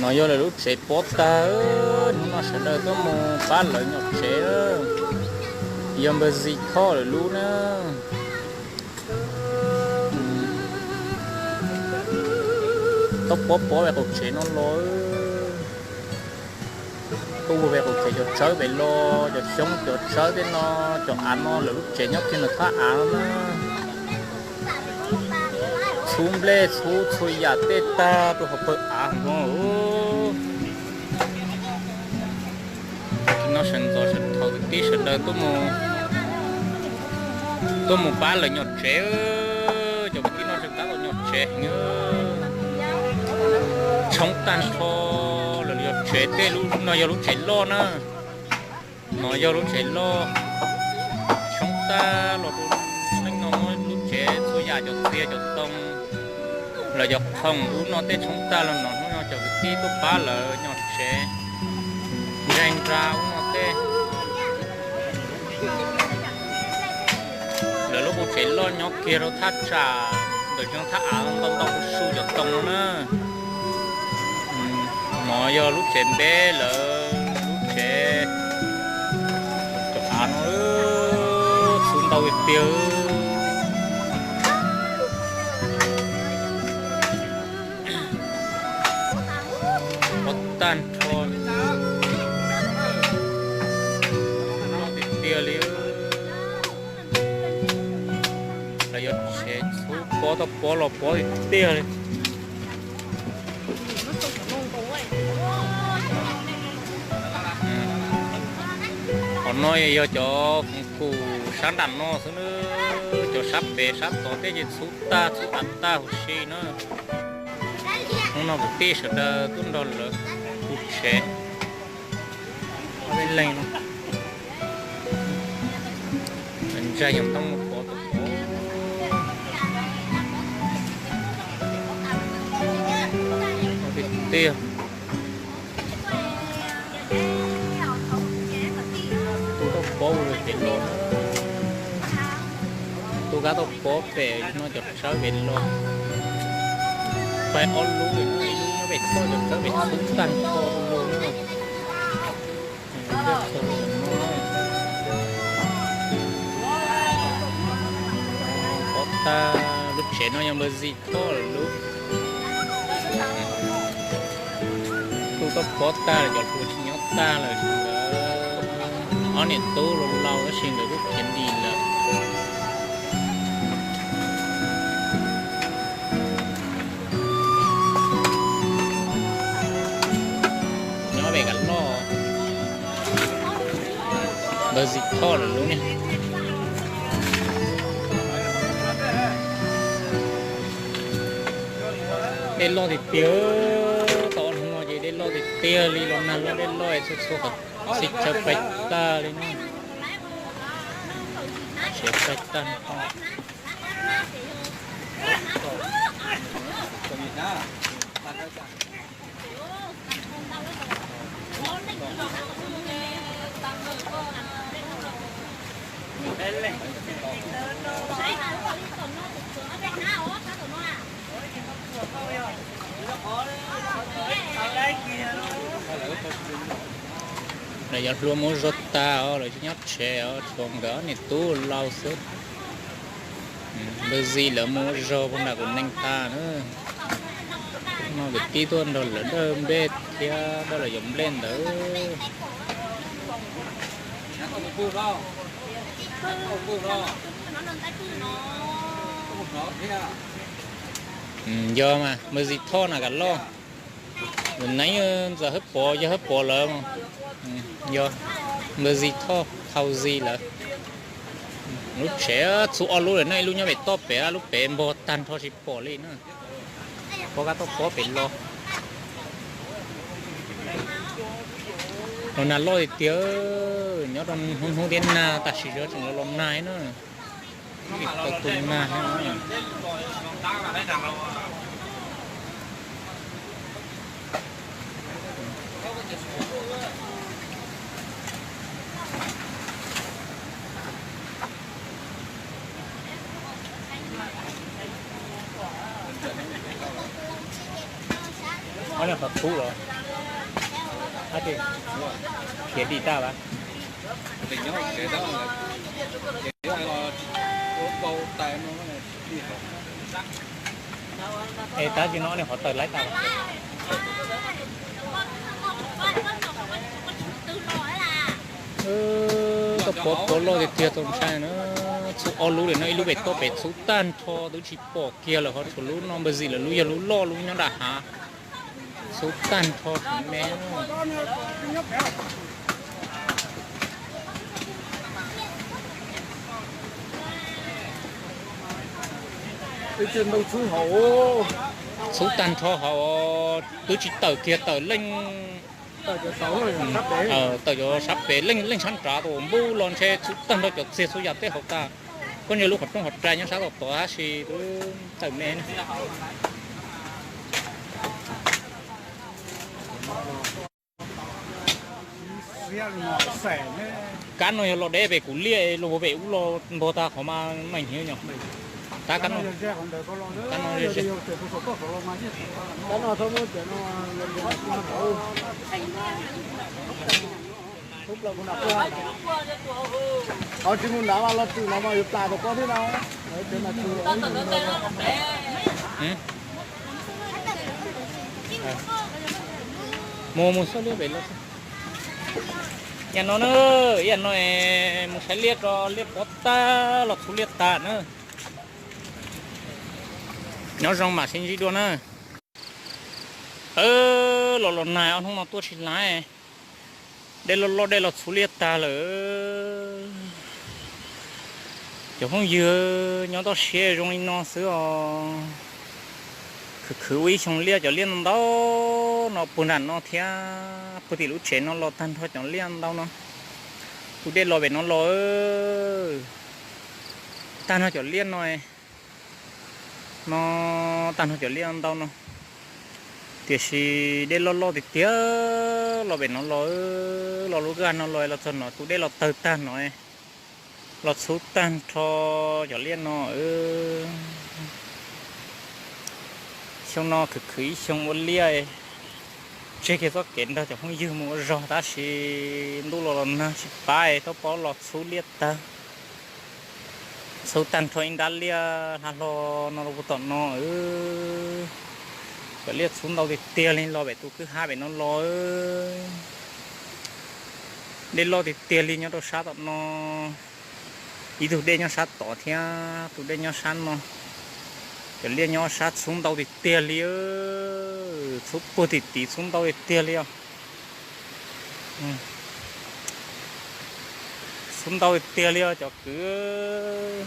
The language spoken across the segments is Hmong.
No yog lawv lub tsev pob tag, hnub no sawv daws tuaj mus pab lawv nyom tsev. Yog npawg Zis Thoj lawv lub na. Tuaj pob pob ve qaum tsev no los, tuaj ua ve qaum tsev cov tsawb pem los, cov xyoob cov tsawb tej no, cov av no lawv lub tsev nyob kiag ntawm thaj av no na. Txhub nplej txhub txhua yam tej tag rau hauv pawg av no. No sawv ntxov sawv thaum kwv tij sawv daws tuaj mus pab lawv nyom tsev, cov kwv tij no tseem tab tom nyom tsev heev. Tshoob tag nrho lawv nyom tsev tej, lub no yog lub tsev loj na. No yog lub tsev loj, tshoob tag los rau neej no lub tsev txhua yam cov txiag cov too, lawv cov khoom ub no tej tshoob tag los no, hnub no cov kwv tij tuaj pab lawv nyom tsev, ntsaig nra ub no tej. Lawv lub qub tsev loj nyob kiag rau thaj tsam ntawm cov thaj av ntau ntau su cov too no na. No yog lub tsev npeb lawv lub tsev, cov av no txhub ntau tiag tiag. Pob tag nrho, loj tiag tiag li. Lawv yuav tsev txhub pob toj pob los pob tiag tiag li. Qhov no yog cov koom kum sab nram no xwb na, cov sab pem sab tod tej ces txhub tag txhub tas tag huv si na. Hnub no kwv tij sawv daws tuaj nrog lawv tu tsev. Ob peb leeg no ntsa yog tau mus pov tom pov tiag. Tu tau pob ua pem los na, tu kab tau pob pem no cov tsawb pem los. Pais ob lub, ib lub nyob pem toj, cov tsawb pem txhub tag nrho lug na. Pob tag, lub tsev no yog npawg Zis Thoj lawv lub. Tu toj pob tag lawm, cov hluas tsis nyob tag lawm, ob niam tub laus laus tab sis nkawd kuj khiav dim lawm. Nyob pem Kav Loj, npawg Zis Thoj lawm lub niag. Dej loj tiag tiag, tau ob hnub no ces dej loj tiag tiag li, los nag loj dej loj txhua txhua qhov, txhia chaw pais tag li na. Txhia pais tag. Lawv cov hluas mus ua zog tag os, lawv tsis nyob tsev os, tshuav nkawd ob niam tub laus xwb. Npawg Zis lawv mus ua zog puag nram kuv neeg tag na. No kwv tij tuaj nrog lawv dawj nplej thiab dawj lawv cov nplej ntawd. Yog mas, npawg Zis Thoj na Kav Loj. Neeb Ntxawm Hawb Pov, yog Hawb Pov lawv. Yog npawg Zis Thoj, Thau Zis lawv. Lub tsev txhub ob lub lawm na, ib lub nyob pem toj pem, lub pem npog tag nrho tsis pom li na. Pob kab toj pob pem los. Los nag loj tiag tiag, nyob rau hnub hnub thiab nag, tam sim no tseem los los nag na. Tsis tau tu nag. Ob niag qhov txhub los, khiav dim tag las. Es tab sis no ob niag qhov tawm laib tag. Tau pov pov loj tiag tiag tau ntshai na. Txhub ob lub li no, ib lub pem toj pem txhub tag nrho twb tsis pom kiag lawm, ho tshuav lub no npawg zim lawm, lub yog lub loj lub nyob nram hav. Txhub tag nrho me. Txhub tag nrho hauv, twb tsis tawm kiag, tawm leej, tawm cov sab pem leej, leej sab nrad tus npub los ntshe txhub tag nrho cov txiag txhua yam tej hauv tas. Koj nco lub qhov rooj qhov rai nyob sab tom tod tab sis twb tawm me. Kab no yog los deb pem kuv liaj los pem ub los npog tag qhov mas meem heev yom. Tab kab no, kab no ze ze. Tsis mus nrad mas los txwm no mas yuav plam rau koj thiab no. Mus mus xauj liaj pem los. Yam no na, yam no mus saib liaj rau liaj pov tag los txhub liaj tag na. Nyob zoo mam sib ntsib dua na. Los los nag ob hnub no tuaj tsis laiv. Dej loj loj dej los txhub liaj tag lawm. Cov phooj ywg nyob toj siab zoo li no xwb os. Khwv khwv ua ib xyoo liaj, cov liaj ntau no puag nram no thiab puag tim lub tsev no los tag nrho cov liaj ntau no. Tus dej los pem no los tag nrho cov liaj no, no tag nrho cov liaj ntau no. Tiam sis dej loj loj tiag tiag los pem no los, los lub kaj no los, los txog no tus dej los tawg tag no, los txhub tag nrho cov liaj no. Xyoo no khwv khwv ib xyoo ua liaj, tseg kiag txoj kev nrog cov phooj ywg mus ua zog tab sis ntuj los los nag tsis pab, tau pov los txhub liaj tag. Txhub tag nrho ib nrab liaj hla hlo no rau puag tom no. Cov liaj txhub ntau tiag tiag li los pem tus kwj ha pem no los. Dej loj tiag tiag li nyob rau sab tom no. Ib tug dej nyob sab tod thiab tus dej nyob sab no. Cov liaj nyob sab txhub ntau tiag tiag li, txhub puag tim tid txhub ntau tiag tiag li os. Txhub ntau tiag tiag li os cov kwv.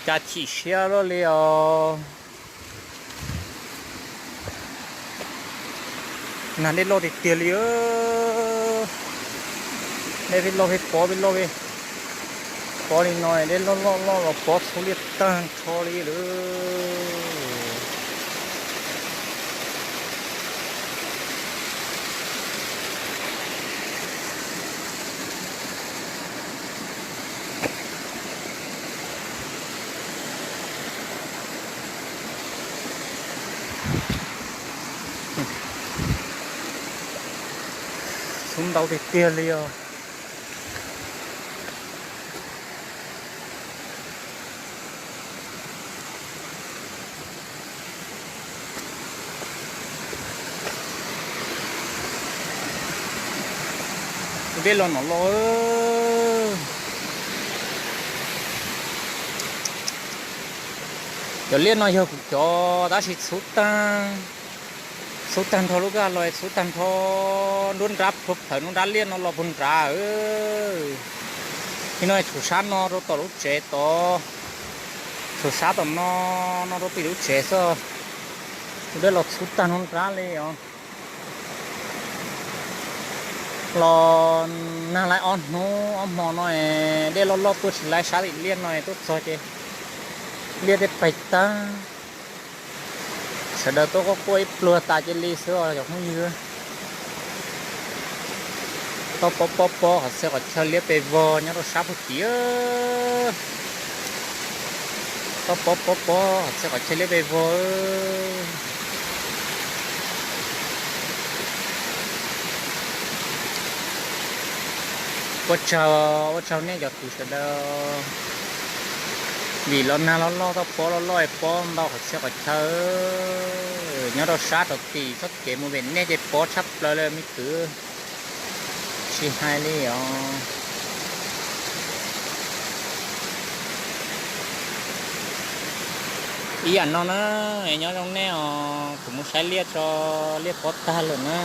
Cas chim siab luaj li os. Nag dej loj tiag tiag li. Dej pheej loj pheej pov pheej loj pheej pov li no, dej loj loj loj los pov txhub liaj tag nrho li lawm. Txhub ntau tiag tiag li os. Tus dej los no los. Cov liaj no yog kuv cov tab sis txhub tag, txhub tag nrho lub kaj los, txhub tag nrho nruab nrab plhuav plhawv nruab nrab liaj no los puag nrad. Nim no tshuav sab no rau tom lub tsev tod, tshuav sab tom no, no rau tim lub tsev xwb. Tus dej los txhub tag nruab nrab li os. Los nag lawm ob hnub ob hmo no, dej loj loj tuaj tsis laib sab tim liaj no, tuaj txog ces liaj tej pais tag. Sawv daws tuaj quaj quaj ib pluag tas cia li xwb os cov phooj ywg. Tau pov pov pov qhov txhia qhov chaw liab pes vog nyob rau sab puag tid. Pob pob pob pob, qhov txhia qhov chaw liab pes vog. Ua tsaug, ua tsaug nej cov kwv sawv daws, vim los nag loj loj, toj pob loj loj es pob ntau qhov txhia qhov chaw. Nyob rau sab rau tim txoj kev mus Ves Neb ces pob tshaj plaws li me kwv. Tsis hais li os. Ib yam no na, nyob zoo nej os, kuv mus saib liaj tso, liaj pob tag lawm na.